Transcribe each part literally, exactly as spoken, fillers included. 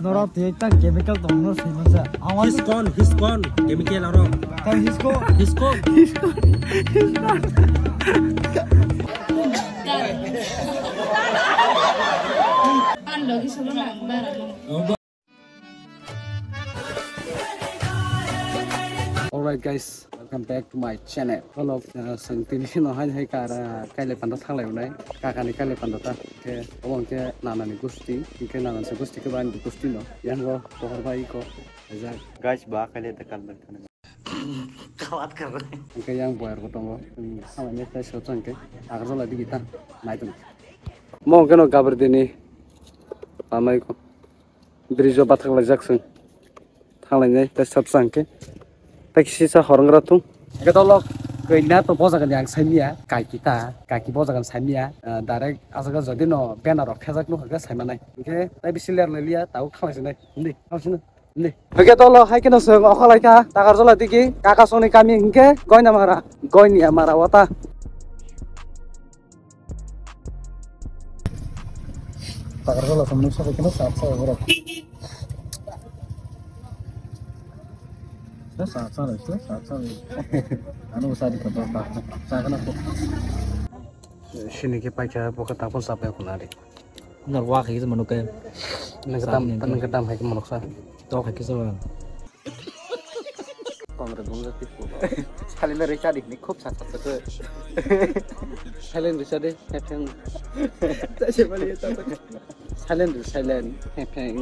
Norok twi ekta chemical tong no swi masa. Awan Hiskon, hiskon, chemical aro. Tei hisko. Hisko. Pan logi solo na bara. Alright guys, welcome back to my channel. Hello, uh, seng tini no hai hai kara kaile panda thalai unai. Kakani kaile panda ta. Ke obo ke nanani gusti, ke nanani gusti ke bani gusti no. Yang go pohor bai ko. Ajak. Guys, ba kaile ta kal bai thana. Kawat kar. Ke yang boyar ko tongo. Hmm, sama ne tai so chang ke. Agar jola digi ta. Nai tung. Mo ke no gabar dini. Amai ko. Bridge o bathak laijak chwng. Thanglainai tei sat chang khe. Tei kisa horong gra thung. Hwnkhe tolo koi na to bojagani ang saimia. Kaiki ta, kaiki bojagani saimia. Ah, direct aswk jodi no banner rok khajak nukha khe saimanai. Hwnkhe tei bisi ler liya, tabuk thanglaisini. Hindi, thanglaisini. Hindi. Hwnkhe tolo hai kheno chwng okhalaikha Takarjola digi Kakasongni kami hwnkhe Goinamara, Goiniyamara wata. Takarjola samung sa kino sat sa borok. Sa sat sa sa sat sa. Ano sa di kata sa sa kana ko. Sini ke paikha boka tapon sapai kunari. Nar wa khai manuk ke. Nang ketam, nang ketam hai manuk sa. To khai kisa. Komre bungsa tipu. Salin da recha di ni khub sat sat. Salin recha de, hepeng. Silent, silent. Hepeng.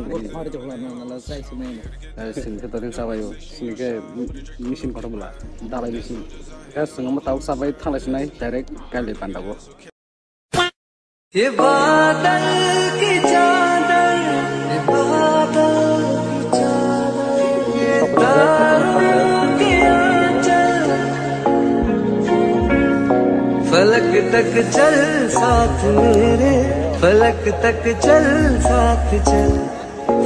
Sini ke torin sabayo. Sini ke machine kotor bula. Dalai machine. Kas sengama tau sabai thalai sinai direct kali pandabo. ये बादल की चादर, ये बादल की चादर, ये तारों के आंचल, फलक तक चल साथ मेरे, फलक तक चल साथ चल।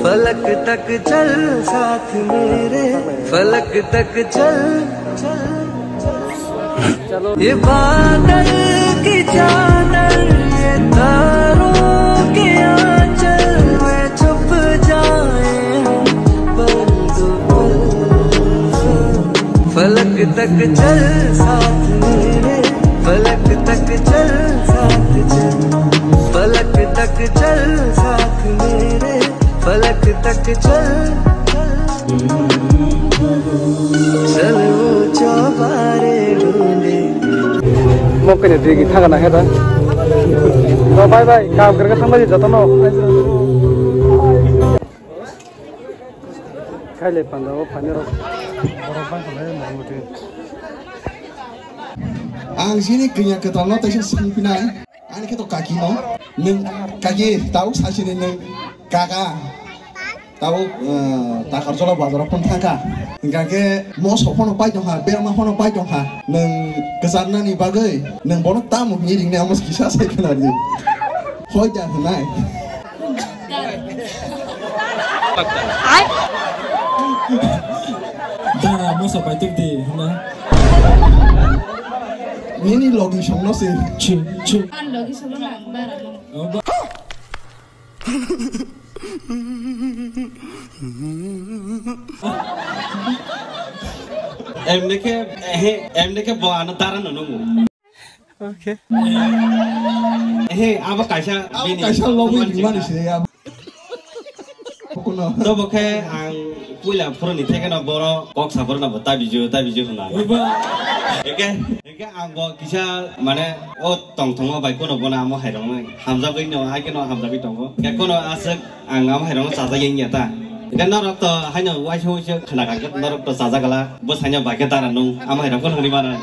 फलक तक चल साथ मेरे, फलक तक चल। ये बादल की चादर, ये तारों के आंचल में छुप जाए हम पल दो पल। फलक तक चल साथ मेरे, फलक तक चल साथ चल, फलक तक चल साथ मेरे। फलक तक चल, चल वो चौबारे ढूंढे। Mokene digi thangana heda. No, bye bye. Kam kerja sama di jatuh no. Khaile panda o phanero. Borok bang khalai mangmuti. Ang sini kenya ketalno taisa singpinai. Ani khe to kaki no. Nung kaki tau sasini nung kaka. Tau, eh, Takarjola bazar pon thangka. Hingka khe moso phono pai tongkha, berma phono pai tongkha. Nung kwcharnani bagwi nung bono tamo hini ringnai amo kisa sai khwnadi. Hoi da hwnai. Dara moso pai tubdi hwnna. Nini logi songno se. Chi, chi. An logi solo na bara. Emne khe, ehe, emne khe bo ano dara no nungo. Okay. Ehe, abo kaisa. Abo bini kaisa logi roman rimani chikha. Se abo. Kuno. To bo khe ang puila phuruni thekeno boro kok sabrona bo tabiju, tabiju hwnna. Eke, eke ang bo kisa mane o tongthongo bai kuno bono amo hairokno hamjagwi no, hai keno hamjagwi tongo. Ke kuno aswk ang amo hairokno chajak ya ta. Eke norok to haino waisa waisa khna kha norok to chajak gala. Bo saino bai khe dara nung amo hairokno hwnwi mano.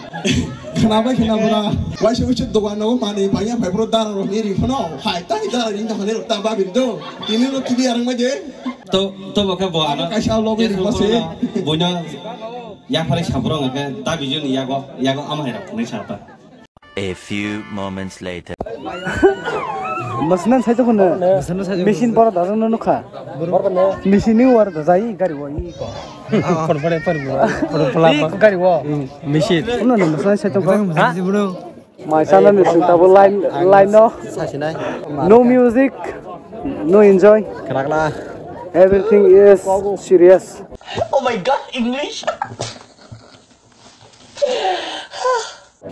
Khna bai khna bura. Waisa waisa dogan no mani bai ya bai bro dara rok ni ri phano. Hai tani dara ni ta hane ta ba bin do. Tini no tini arang ma je. To, to bo khe bo ano. Kaisa logi ri ma se. Boino yaphari sabrong khe ta bijuni yago, yago amo hairokno sa ta. A few moments later. Masnan sai to kono. Machine pora dajak no nukha. Machine ni war dajai gari wo i ko. Por pore por pore. Por pore. I gari wo. Machine. Kono no masnan sai to ko. Ha? Mai sana ni sing tabo line, line no. Sasinai. No music, no enjoy. Kena kena. Everything is serious. Oh my God, English.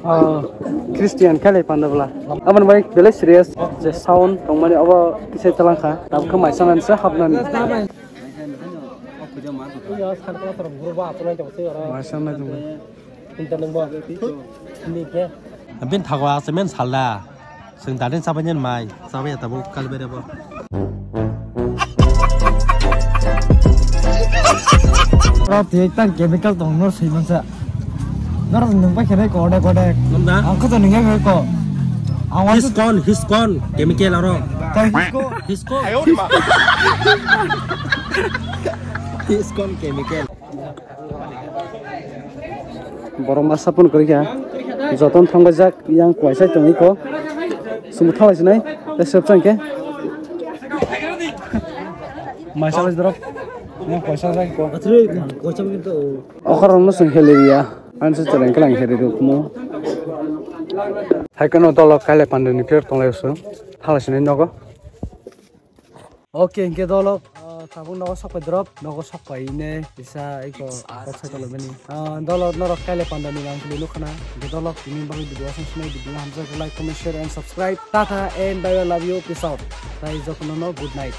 Oh, Christian kale panda bla. Aman bai bele serious. Je sound tongmani abo kise talangkha. Tabukhe maisa nansa hapnani. Maisa nansa. Bin thago asa men salda. Seng daden sabanyan mai. Sabaya tabo kalbere bo. Oro twi ekta chemical tong nor swi mansa. Nor nung bai khenai ko ode ko ode. Nung da? Ang kho to nung ya ko. Ang wa Hiskon, Hiskon chemical aro. Tai Hisko. Hisko. Hiskon chemical. Borok ma sapun kwrwi kha. Joton thangbai jak yang kuaisa tongwi ko. Sumu thalai sinai. Tei sep chang khe. Maisa bai drop. Yang kuaisa jak ko. Okhorokno chwng heli ya. Anse chereng khe lang heli rukmo. Hai kano dolo kaile pandeni player tonglai usu. Thalai sinai nogo. Okay, hingke dolok, ah, tabuk nogo sok pai drop, nogo sok pai ne kisa iko kok sai tolo bini. Ah, dolok norok kaile panda ni nang kili nukhana. Hingke dolok tini bagwi video asong sinai, video hamjak like, comment, share and subscribe. Tata and bye bye, love you, peace out. Tai jotono no good night.